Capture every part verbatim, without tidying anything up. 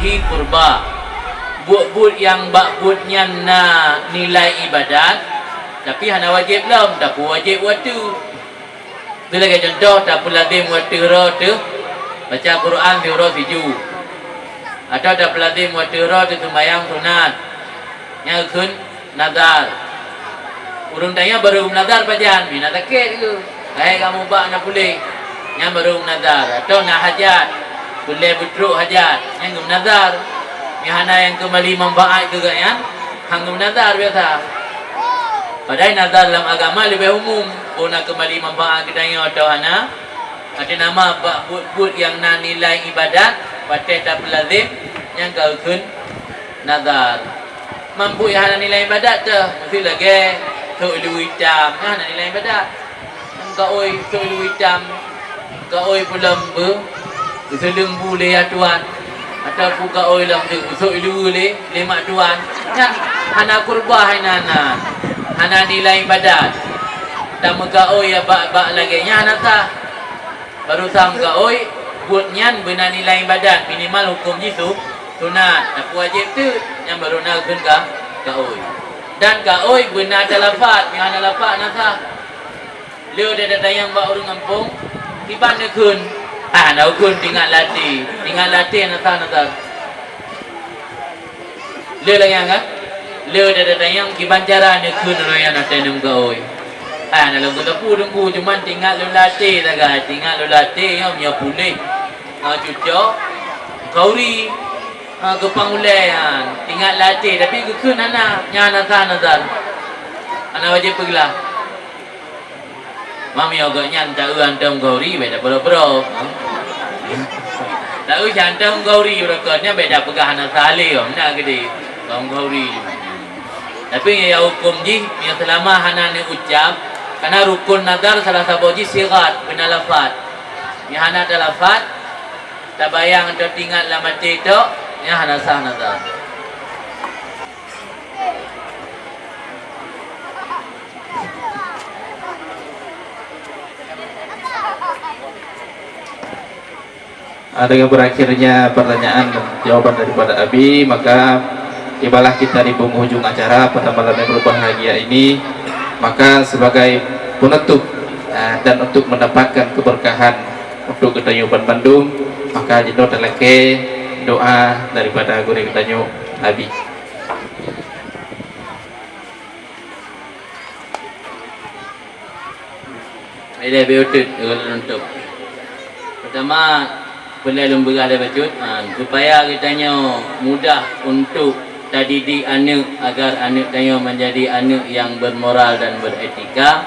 Kurba. Buet-buet nyang bak buet nyan na nilai ibadat, tapi hana wajéb lom, tapi wajéb watèe. Teu lagèe cuntoh, tapeulazem watèe uroe teuh baca Quran siuroe siju, atawa tapeulazem watèe uroe teuh seumayang sunat. Nyan geukheun nazar. Ureueng tanyoe barô meunazar pajan, meunan sakét geuh. Hai kamoe bak na puléh, nyan barô meunazar. Atawa na hajat, peureulèe beutrok hajat, nyan geumeunazar. Nyang hana nyang keumali manfaat keu gobnyan, han geumeunazar biasa. Padahai nazar lam agama leubeh umum, peue na keumali manfaat keu tanyoe atawa hana. Até nama bak buet-buet nyang na nilai ibadat, watèe tapeulazem, nyan ka geukheun nazar. Mampu nyang hana nilai ibadat teuh, miseu lagèe sôk ilu itam, nyan hana nilai ibadat. Kaôi sôk ilu itam, kaôi peulom beu, geuseuleung bu lé yah tuan, atawa peue kaôi lom teuk, geusôk ilu lé, lé mak tuan. Nyan hana kurba hai nan, hana nilai ibadat. Tameukaôi ya bak-bak lagèe nyan hana sah. Barô sah meukaôi, buet nyan beuna nilai ibadat, minimal huköm jih su-, sunat, tapi wajéb teuk, nyan barô na geukheun ka, kaôi. Dan kaôi beuna talafat, nyang hana lafat hana sah. Le teuh tatanyong bak ureueng gampông, kiban neukheun, ah, hana geukheun, teuingat lam até, teuingat lam até hana sah nazar. Le lagèe nyan kan? Le teuh tatanyong kiban cara neukheun uroe nyan watèe neumeukaôi. Ah, na lôn geuteupeue teungku, cuman teuingat lôn lam até sagai, teuingat lôn lam até nyoe meunyoe puléh, ah, cucok, khauri, ah, geupang ulèe nyan, teuingat lam até, tapi geukheun hana, nyan hana sah nazar. Hana wajéb peuglah. Meunyoe gobnyan taeu hantom khauri, bèk tapeuroh-peuroh. Taeu hantom khauri, beureukat nyan bèk tapeugah hana sah lé, oh, meunan keudéh. Hantom khauri. Tapi nyang huköm jih, nyang seulama hana neuucab, karena rukun nazar salah saboh jih sigat, beuna lafat. Nyang hana talafat, tabayang atau teuingat lam até tok, nyan hana sah nazar. Ah, dengan berakhirnya pertanyaan dan jawaban daripada Abi, maka tibalah kita di penghujung acara pada malam yang berbahagia ini. Maka sebagai penutup, ah, dan untuk mendapatkan keberkahan untuk geutanyoe banmandum, maka jinoe talakèe doa daripada gurèe geutanyoe Abi. Ilèe beuet, eh, lôn tutup. Pertama, peureulèe lôn peugah lé bacut, ha, supaya geutanyoe mudah untuk tadidik aneuk agar aneuk tanyoe menjadi aneuk yang bermoral dan beretika,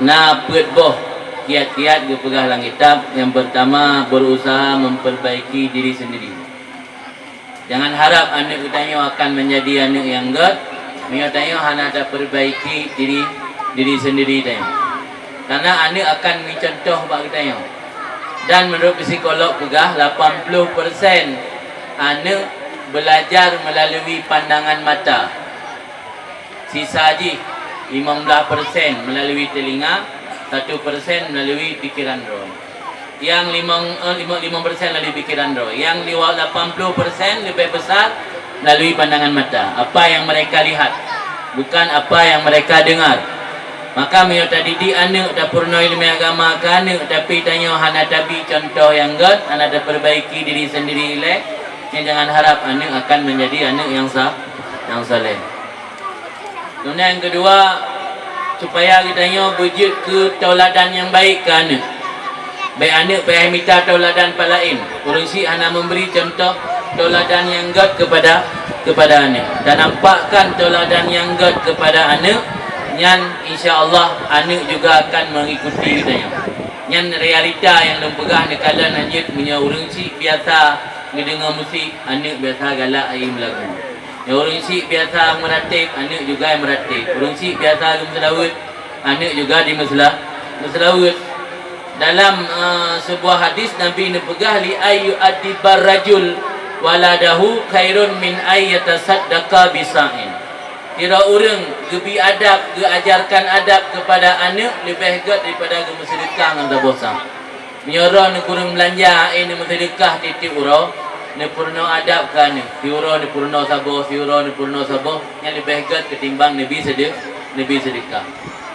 na peuet boh kiat-kiat geupeugah lam kitab. Yang pertama, berusaha memperbaiki diri sendiri. Jangan harap aneuk geutanyoe akan menjadi aneuk nyang gèt, meunyoe tanyoe hana tapeurbaiki diri, diri sendiri tanyoe. Karena aneuk akan meucuntoh bak geutanyoe. Dan menurut psikolog peugah, lapan puluh persen aneuk belajar melalui pandangan mata. Sisa jih, limong blaih persen melalui telinga, satu persen melalui pikiran droe. Yang limong, eh, lima, lima persen melalui pikiran droe. Yang liwa-, lapan puluh persen lebih besar melalui pandangan mata. Apa yang mereka lihat, bukan apa yang mereka dengar. Maka, meunyoe tadidik aneuk, tapeurunoe ileumèe agama keu aneuk, tapi tanyoe hana tabi cuntoh nyang gèt, hana tapeurbaiki diri sendiri ilèe, nyan jangan harap aneuk akan menjadi aneuk nyang sa-, nyang saleh. Kemudian yang kedua, supaya geutanyoe beujeuet keu tauladan nyang baik keu aneuk. Bèk aneuk payah mita tauladan pat laén. Ureueng syiek hana memberi contoh tauladan nyang gèt kepada, kepada aneuk. Dan nampakkan tauladan nyang gèt kepada aneuk, nyan insya Allah aneuk juga akan mengikuti geutanyoe. Nyan realita nyang lôn peugah neukalon hanjeuet meunyoe ureueng syiek biasa geudeungoe musik, aneuk biasa galak ai meulagu. Nyoe ureueng syiek biasa meuratéb, aneuk juga meuratéb. Ureueng syiek biasa geumeuseulaweuet, aneuk juga dimeusela-, meuseulaweuet. Dalam, eh, sebuah hadis Nabi neupeugah, "Li ay yu'addibar rajul waladahu khairun min ay yatasaddaqa bisa'in." Sidroe ureueng geubi adab, geuajarkan adab keupada aneuk leubeh gèt daripada geumeuseudeukah ngon saboh sa. Meunyoe droeneuh kureueng beulanja, eh, neumeuseudeukah tiep-tiep uroe, Neupeurunoe adab keu aneuk, siuroe neupeurunoe saboh, siuroe neupeurunoe saboh, nyan leubeh gét ketimbang neubi seudeu-, neubi seudeukah.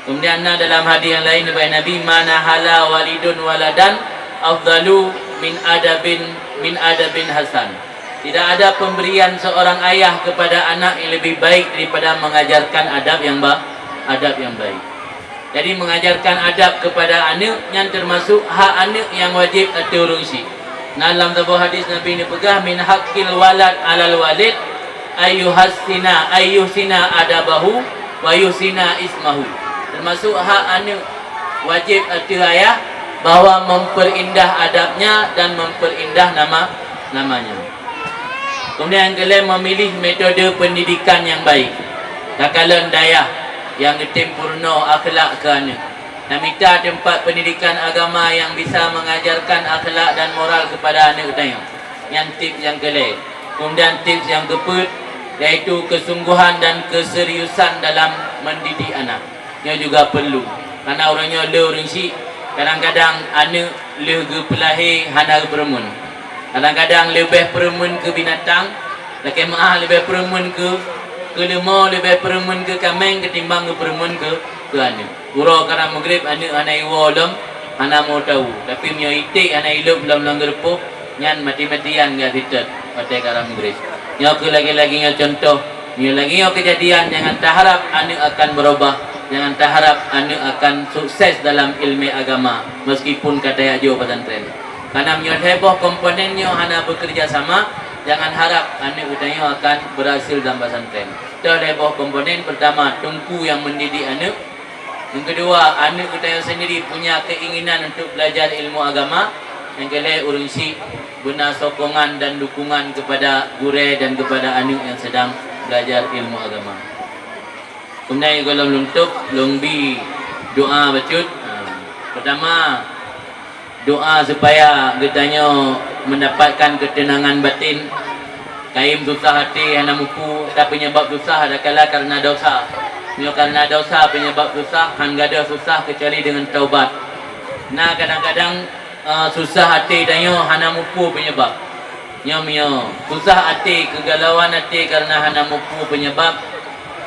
Keumudian na dalam hadis nyang laén neubaca Nabi, "Ma nahala walidun waladan afdalu min adabin, min adabin hasan." Tidak ada pemberian seorang ayah kepada anak yang lebih baik daripada mengajarkan adab yang ba-, adab yang baik. Jadi, mengajarkan adab kepada aneuk nyan termasuk hak aneuk nyang wajéb ateueh ureuëng syiek. Na lam saboh hadis Nabi neupeugah, "Min haqqil walad alal walid ayyuhassina, ayyuhsina adabahu wa yuhsina ismahu." Termasuk hak aneuk wajéb ateueh ayah bahwa memperindah adabnya dan memperindah nama, namanya. Kemudian nyang keulhèe, memilih metode pendidikan yang baik. Takalon dayah nyang geutem peurunoe akhlak keu aneuk. Namita teumpat pendidikan agama nyang bisa mengajarkan akhlak dan moral kepada aneuk tanyoe. Nyan tips nyang keulhèe. Kemudian tips nyang keupeuet, yaitu kesungguhan dan keseriusan dalam mendidik anak. Nyoe juga perlu. Karena uroe nyoe le ureuëng syiek, kadang-kadang aneuk lheueh geupeulahé hana geupeureumeun. Kadang-kadang leubeh peureumeun keu binatang, lakée meuáh leubeh peureumeun keu, keu leumo, leubeh peureumeun keu kaméng ketimbang geupeureumeun keu, keu aneuk. Uroe karab Maghrib aneuk hana iwoe lom, hana meu tawu. Tapi meunyoe iték hana ilôb lom lam geureupoh, nyan mati-matian geuh sitet watée karab Maghrib. Nyoe keuh lagée-lagée nyoe contoh, nyoe lagée nyoe keujadian, jangan taharap aneuk akan beurubah, jangan taharap aneuk akan sukses dalam ilmu agama meskipun ka tajak jiôh pesantren. Karena meunyoe lhée boh komponen nyoe hana bekerja sama, jangan harap aneuk geutanyoe akan berhasil dalam pesantren. Toh lhée boh komponen, pertama, teungku nyang mendidik aneuk, nyang keudua, aneuk geutanyoe sendiri punya keinginan untuk belajar ilmu agama. Nyang keulhée, ureuëng syiek beuna sokongan dan dukungan kepada gurée dan kepada aneuk nyang sedang belajar ilmu agama. Keumudian gohlom lôn tôb, lôn bi doa bacut. Ha, pertama, doa supaya geutanyoe mendapatkan ketenangan batin. Kayém susah até hana mupu, tapi penyebab susah adalah karena dosa. Nyoe karena dosa penyebab susah, han gadôh susah kecuali dengan taubat. Na kadang-kadang, eh, susah até tanyoe hana mupu penyebab. Nyoe meunyoe susah até, keugalauan até karena hana mupu penyebab,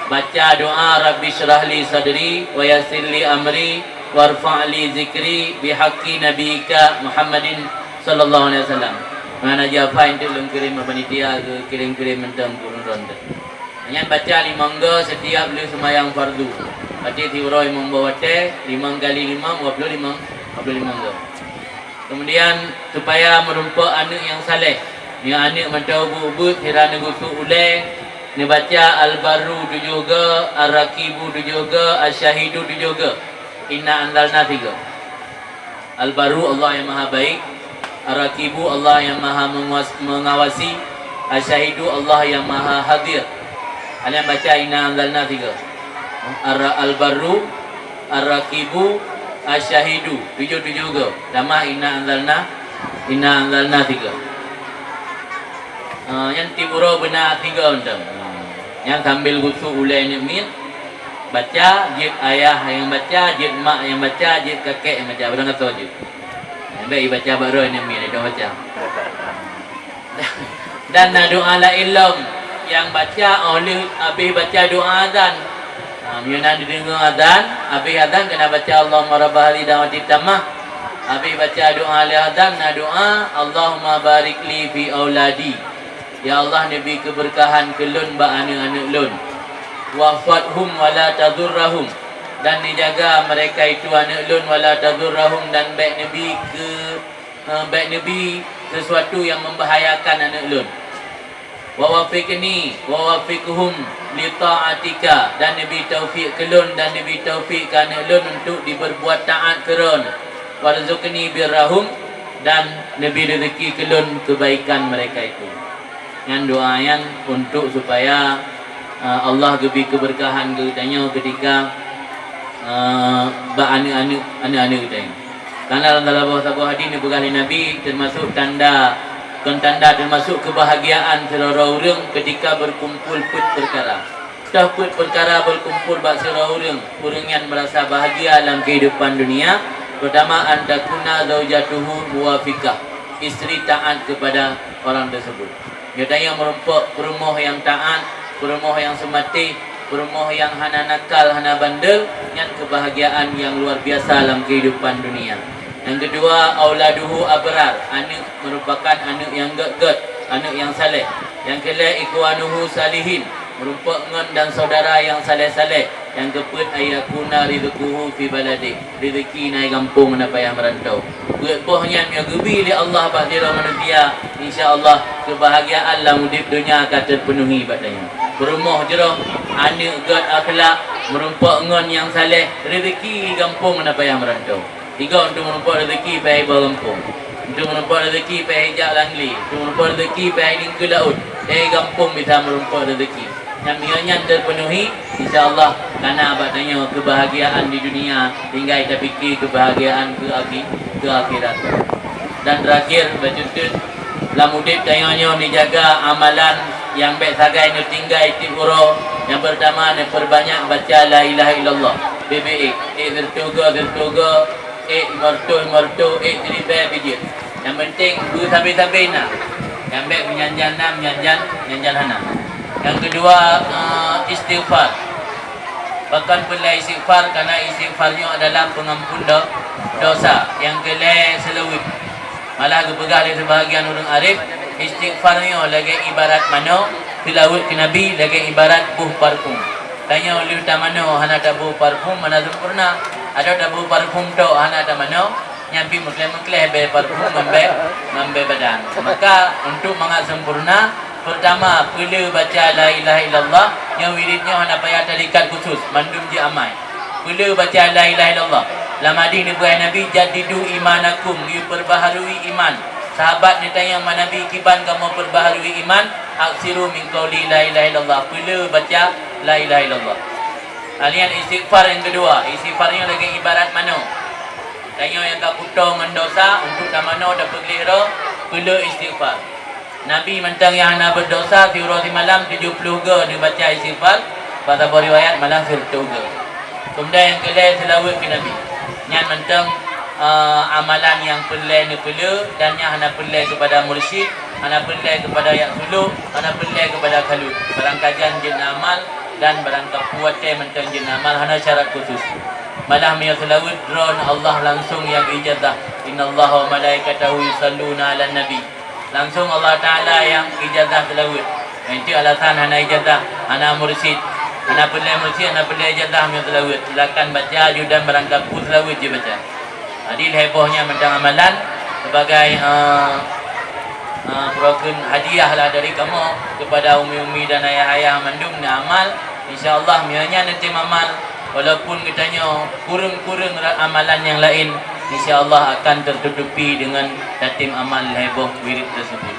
baca doa, "Rabbi syrah li sadri wa yassir li amri warfa' li zikri bihaqqi nabiyyika Muhammadin sallallahu alaihi wasallam." Meunan aja file tu lôn kirim bak panitia keu kirim-kirim mantong keu ureuëng droen tu. Nyan baca limong go setiap lheueh seumayang fardu. Berarti siuroe limong boh watée, limong kali limong, dua puluh limong, dua puluh limong go. Kemudian, supaya meurumpok aneuk nyang saleh, nyoe aneuk mantong ubit-ubit sira neugusut ulée, neubaca Al-Barru tujoh go, Ar-Raqibu tujoh go, Asy-Syahidu tujoh go, Inna Anzalna sigo. Al-Barru, Allah yang Maha Baik. Ar-Raqibu, Allah yang Maha menguas-, mengawasi. Asy-Syahidu, Allah yang Maha Hadir. Kalian baca Inna Anzalna tiga. Ar-, Al-Barru, Ar-Raqibu, Asy-Syahidu. Tujuh-tujuh go. Tamah Inna Anzalna, Inna Anzalna tiga. Ah, nyan tiep uroe beuna tiga mantong. Ah, nyan sambil gusut ulée aneuk miet, baca, jeuet ayah nyang baca, jeuet mak nyang baca, jeuet kakek nyang baca, barang gasoe jeuet. Nyang bèk ibaca bak droe aneuk miet, aneuk baca. Dan na doa laén lom nyang baca óh lheueh abéh baca doa azan. Ha, meunyoe na neudeungoe azan, abéh azan keuneuk baca Allahumma rabba hadhihi da'watit tammah. Abéh baca doa lheueh azan, na doa, Allahumma barik li fi auladi. Ya Allah, neubi keubeurkahan keu lôn bak aneuk-aneuk lôn. Wahfadhum wa la tadurrahum. Dan neujaga mereka itu aneuk lôn, wa la tadurrahum, dan bèk neubi keu, eh, bèk neubi sesuatu yang membahayakan aneuk lôn. Wa wafiqni, wa wafiqhum li ta'atika, dan neubi taufik keu lôn, dan neubi taufik keu aneuk lôn untuk diberbuat taat keu Droeneuh. Warzuqni birrahum, dan neubi rezeki keu lôn kebaikan mereka itu. Nyan doa nyan untuk supaya, eh, Allah geubi keubeurkahan keu geutanyoe ketika, eh, bak aneuk-aneuk, aneuk-aneuk geutanyoe. Karena lam saboh-saboh hadis neupeugah lé Nabi, termasuk tanda, kon tanda, termasuk kebahagiaan sidroe ureuëng ketika berkumpul peuet peukara. Toh peuet peukara berkumpul bak sidroe ureuëng, ureuëng nyan merasa bahagia lam kehidupan dunia, pertama, an takuna zaujatuhu muwafiqah. istri taat kepada orang tersebut. Nyoe tanyoe meurumpok peurumoh nyang taat, peurumoh nyang seumatéh, peurumoh nyang hana nakal, hana bandel, nyan keubahgiaan nyang luar biasa lam keuhidupan dunia. Nyang keudua, auladuhu abrar, aneuk meurupakan aneuk nyang gét-gét, aneuk nyang saleh. Nyang keulhèe, ikhwanuhu salihin, meurumpok ngon dan saudara nyang saleh-saleh. Nyang keupeuet, ayyakuna rizquhu fi baladih, rezeki na i gampông, hana payah meurantau. Peuet boh nyan meunyoe geubi lé Allah bak sidroe manusia, insya Allah keubahgiaan lam udép donya ka teupeunuhi bak tanyoe. Peurumoh jroh, aneuk gét akhlak, meurumpok ngon nyang saleh, rezeki i gampông, hana payah meurantau. Tiga, untuk meurumpok rezeki payah i bawah gampông. Untuk meurumpok rezeki payah i jak langli. Untuk meurumpok rezeki payah i ningkeue laôt. Dari gampông bisa meurumpok rezeki. Nyang meunyoe nyan teupeunuhi, insya Allah ka na bak tanyoe keubahgiaan di dunia, tinggai tapike keubahgiaan keu akhi-, keu akhirat. Dan terakhir, bacut teuk, lam udép tanyoe nyoe neujaga amalan nyang bék sagai neutinggai tieb uroe. Nyang peurtama, neupeubanyak baca la ilaha illallah. Bèk-bèk ék, ék sireutôh go, sireutôh go, ék limong reutôh, limong reutôh, ék siribèe pih jeuet. Nyang penting beusabe-sabe na. Nyang bék meunyan-nyan na, meunyan-nyan, meunyan-nyan hana. Nyang keudua, eh, istighfar. Pakon peureulèe istighfar? Karena istighfar nyoe adalah pengampun do-, dosa. Nyang keulhèe seulaweuet. Malah geupeugah lé seubahagian ureueng arif, istighfar nyoe lagèe ibarat manoe, seulaweuet keu Nabi lagèe ibarat boh parfum. Tanyoe lheueh tamanoe hana taboh parfum, hana sempurna. Atawa taboh parfum tok hana tamanoe, nyan pih meuklèh-meuklèh bèe parfum ngon bèe, ngon bèe badan. Maka, untuk mangat sempurna, peurtama, peulé baca la ilaha illallah, nyoe wirid nyoe hana payah tarikat khusus, mandum jeuet amai. Peulé baca la ilaha illallah. Lam hadih neupeugah Nabi, "Jaddidu imanakum," nyoe peurbaharui iman. Sahabat neutanyong bak Nabi, "Kiban kamoe peurbaharui iman?" "Aksiru min qauli la ilaha illallah." Peulé baca la ilaha illallah. Lheuh nyan istighfar nyang keudua, istighfar nyoe lagèe ibarat manoe. Tanyoe nyang ka kuto ngon dosa, untuk tamanoe tapeugleh droe, peulé istighfar. Nabi mantong nyang hana beudosa siuroe simalam tujoh ploh go neubaca istighfar, bak saboh riwayat malah sireutôh go. Keumudian nyang keulhèe seulaweuet keu Nabi. Nyan mantong, eh, amalan nyang peureulèe neupeulé dan nyan hana peureulèe keupada mursyid, hana peureulèe keupada yak suluk, hana peureulèe keupada khalut. Barang ka jan jeuet neuamal dan barang ka peue watèe mantong jeuet neuamal, hana syarat khusus. Malah meunyoe seulaweuet, droeneuh Allah langsung nyang ijazah, "Innallaha wa malaikatahu yusalluna 'alan nabi." Langsung Allah Taala nyang ijazah seulaweuet. Nyan cit alasan hana ijazah, hana mursyid. Hana peureulèe mursyid, hana peureulèe ijazah meunyoe seulaweuet. Silakan baca aju dan barang ka peue seulaweuet jeuet baca. Jadi lhèe boh nyan mantong amalan sebagai, eh, eh, peurokon hadiah lah dari kamoe keupada umi-umi dan ayah-ayah mandum neuamal. Insya Allah meunyoe nyan neutem amal, walaupun geutanyoe kureueng-kureueng ra-, amalan nyang laén, insya Allah akan tertutupi dengan tatem amal lhèe boh wirid tersebut.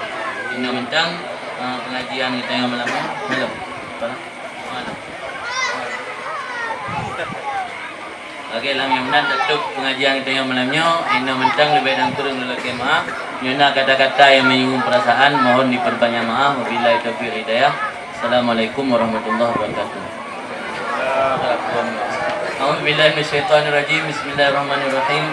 Inoe mantong, eh, pengajian geutanyoe malam nyoe. Halo. Halo. Lagèe lam nyang meunan tatôp pengajian geutanyoe malam nyoe, inoe mantong leubeh dan kureueng lôn lakèe meu'ah. Meunyoe na kata-kata nyang menyinggung perasaan, mohon diperbanyak maaf. Wabillahi taufiq wal hidayah. Assalamualaikum warahmatullahi wabarakatuh. A'udzubillahi minasyaitonirrajim. Bismillahirrahmanirrahim.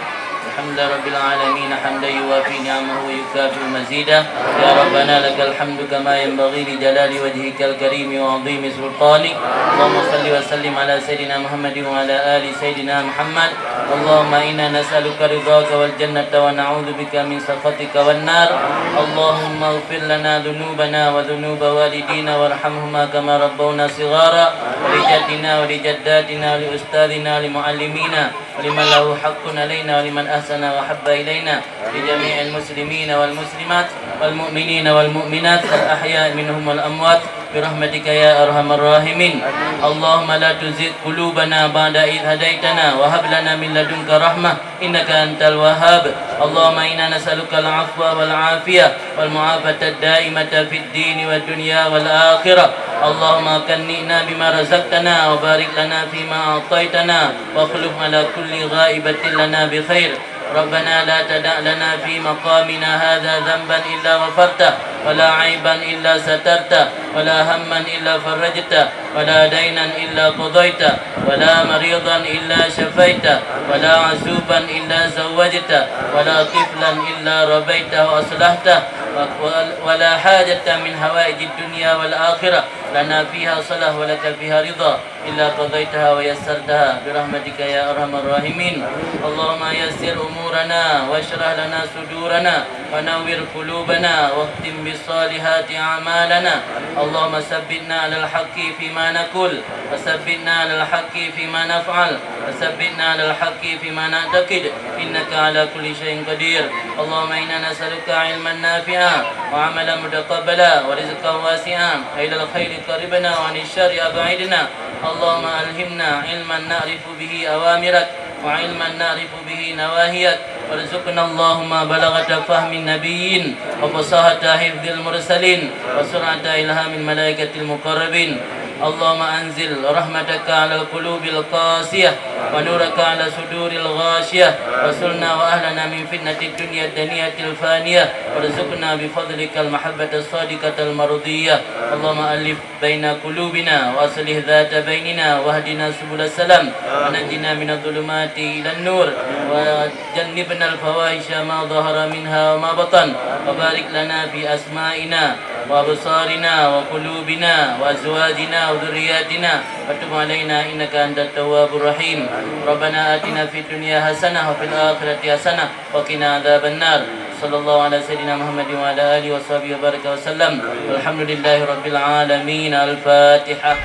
Alhamdulillahirabbil alamin, hamdan yuwafi ni'amahu wa yukafi'u mazidah. Ya Rabbana lakal hamdu kama yanbaghi li jalali wajhikal karimi wa 'azimi sultanik. Allahumma shalli wa sallim ala sayyidina Muhammadin wa ala ali sayyidina Muhammad. Allahumma inna nas'aluka ridhaka wal jannata wa na'udzubika min sakhatika wan nar. Allahumma ighfir lana dzunubana wa dzunuba walidina warhamhuma kama rabbawna shighara. Wa li jaddina wa li jaddatina wa li ustadzina wa li muallimina. ولمن له حق علينا ولمن أحسن وأحب إلينا، لجميع المسلمين والمسلمات والمؤمنين والمؤمنات الأحياء منهم والأموات برحمتك يا أرحم الراحمين. اللهم لا تزغ قلوبنا بعد إذ هديتنا وهب لنا من لدنك رحمة إنك أنت الوهاب. اللهم إنا نسألك العفو والعافية والمعافاة الدائمة في الدين والدنيا والآخرة. اللهم أكنئنا بما رزقتنا وبارك لنا فيما أعطيتنا واخلف على كل غائبة لنا بخير. ربنا لا تدع لنا في مقامنا هذا ذنبا إلا غفرته، ولا عيبا إلا سترته، ولا هما إلا فرجته، ولا دينا إلا قضيته، ولا مريضا إلا شفيته، ولا عزوبا إلا زوجته، ولا طفلا إلا ربيته وأصلحته، و-، ولا حاجة من حوائج الدنيا والآخرة لنا فيها صلاح ولك فيها رضا إلا قضيتها ويسرتها برحمتك يا أرحم الراحمين. اللهم يسر أمورنا واشرح لنا صدورنا ونور قلوبنا واختم بالصالحات أعمالنا. اللهم ثبتنا على الحق فيما نقول وثبتنا على الحق فيما نفعل وثبتنا على الحق فيما نعتقد إنك على كل شيء قدير. اللهم إنا نسألك علما نافعا وعملا متقبلا ورزقا واسعا، إلى الخير قربنا وعن الشر أبعدنا. اللهم ألهمنا علما نعرف به أوامرك وعلما نعرف به نواهيك، وارزقنا اللهم بلاغة فهم النبيين وفصاحة حفظ المرسلين وسرعة إلهام الملائكة المقربين. اللهم أنزل رحمتك على القلوب القاسية ونورك على صدور الغاشية، واصلنا وأهلنا من فتنة الدنيا الدنيئة الفانية، وارزقنا بفضلك المحبة الصادقة المرضية. اللهم ألف بين قلوبنا وأصلح ذات بيننا واهدنا سبل السلام ونجنا من الظلمات إلى النور وجنبنا الفواحش ما ظهر منها وما بطن وبارك لنا في أسمائنا وأبصارنا وقلوبنا وأزواجنا وذرياتنا وتب علينا إنك أنت التواب الرحيم. ربنا آتنا في الدنيا حسنة وفي الآخرة حسنة وقنا عذاب النار. صلى الله على سيدنا محمد وعلى آله وصحبه وبارك وسلم. والحمد لله رب العالمين. الفاتحة.